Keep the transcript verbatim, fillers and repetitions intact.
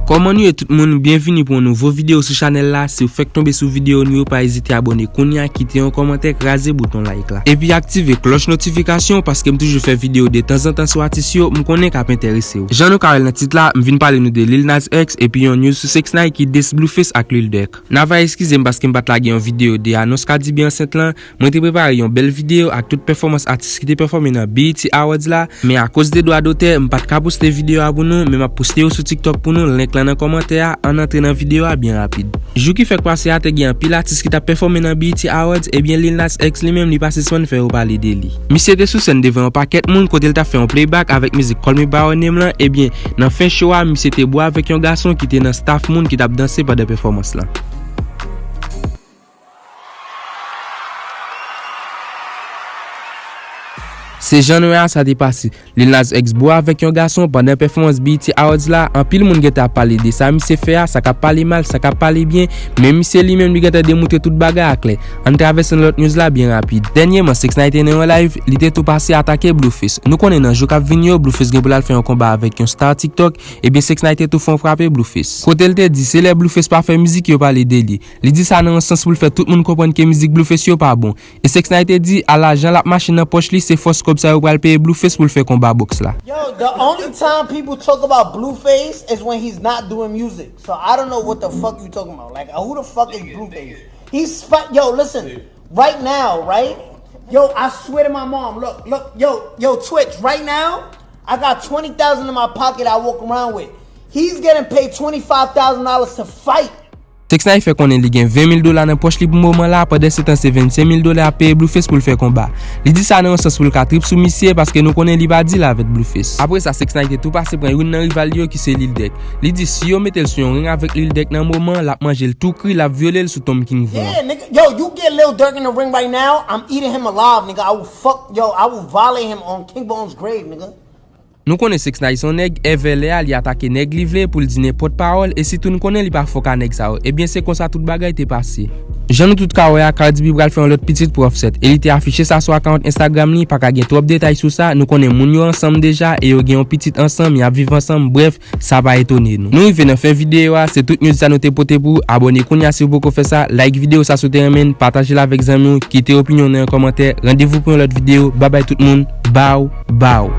Kòman nou ye tout moun? Byenvini pou yon nouvo videyo sou chanèl la. Si w fèk tonbe sou videyo nou yo, pa ezite abòne kounye a, kite yon kòmantè, kraze bouton like la. Epi aktive klòch notifikasyon paske m toujou fè videyo de tanzantan sou atis yo m konnen k ap enterese w. Jan nou ka wè l nan tit la, m vin pale nou de Lil Nas X epi yon news sou six nine ki diss Blueface ak Lil Durk. N a va eskize m paske m pa t lage yon videyo de anons Cardi B ansent lan. Mwen te prepare yon bèl videyo ak tout pèfòmans atis ki te pèfòme nan B E T Awards la, men akoz de dwa dotè, m pa t ka poste videyo a pou nou, men m ap poste yo sou TikTok pou nou, link lan nan kòmantè a, ann antre nan videyo a byen rapid. Jou ki fèk pase a, te gen anpil atis ki t ap pèfòme nan B E T Awards, ebyen Lil Nas X li menm li pa sispann fè yo pale de li. Misye te sou sèn devan yon pakèt moun kote l t ap fè yon playback avèk mizik Call Me By Your Name lan, ebyen nan fen show a, misye te bwè avèk yon gason ki te nan staff moun ki t ap danse pandan pèfòmans lan. Se jan nou wè a sa te pase. Lil Nas X bwè avèk yon gason pandan pèfòmans B E T Awards la, anpil moun gentan ap pale de sa misye fè a, sa k ap pale mal, sa k ap pale byen, men misye li menm li gentan demontre tout bagay a klè. Ann travèse nan lòt news la byen rapid. Dènyèman, six nine te nan yon live, li te tou pase atake Blueface. Nou konnen nan jou k ap vini yo, Blueface gen pou l al fè yon konba avèk yon star TikTok, ebyen six nine te tou fè yon frape Blueface. Kote l te di, se lè Blueface pa fè mizik yo pale de li. Li di sa nan yon sans pou l fè tout moun konprann ke mizik Blueface yo pa bon. E six nine te di, ala jan l ap mache nan pòch li, se fòs kòb sa yo pral peye Blueface pou l fè konba bòks la. Yo, the only time people talk about Blueface is when he's not doing music. So I don't know what the fuck you talking about. Like, who the fuck is Blueface? He's fi- yo, listen. Right now, right? Yo, I swear to my mom. Look, look, yo, yo, Twitch. Right now, I got twenty thousand in my pocket. I walk around with. He's getting paid twenty five thousand dollars to fight. Six nine fè konnen li gen ven mil dola nan pòch li pou moman la, pandan se tan se vennsenk mil dola y ap peye Blueface pou l fè konba. Li di sa nan yon sans pou l ka trip sou misye, paske nou konnen li pa deal avèk Blueface. Apre sa, six nine te tou pase pran youn nan rival li yo ki se Lil Durk. Li di si yo mete l sou yon ring avèk Lil Durk nan moman, l ap manje l tou kri, l ap vyole l sou tonm King Von an. Yeah, nigga. Yo, you get Lil Durk in the ring right now, I'm eating him alive, nigga. I will fuck, yo, I will violate him on King Von's grave, nigga. Nou konnen six nine se yon nèg, èvè lè a li atake nèg li vle pou l di nenpòt pawòl, e sitou n konnen li pa fòk a nèg sa yo. Ebyen se konsa tout bagay te pase. Jan nou tout ka wè a, Cardi B pral fè yon lòt pitit pou Offset, e li te afiche sa sou akawont Instagram li, pa ka gen twòp detay sou sa, nou konnen moun yo ansanm deja, e yo gen yon pitit ansanm, y ap viv ansanm, brèf, sa pa etone nou. Nou rive nan fen videyo a, se tout news sa nou te pote pou ou, abòne kounye a si w poko fè sa, like videyo sa si w te renmen l, pataje l avèk zanmi w, kite opinyon w nan yon kòmantè, randevou pou yon lòt videyo, babay tout moun, baw, baw.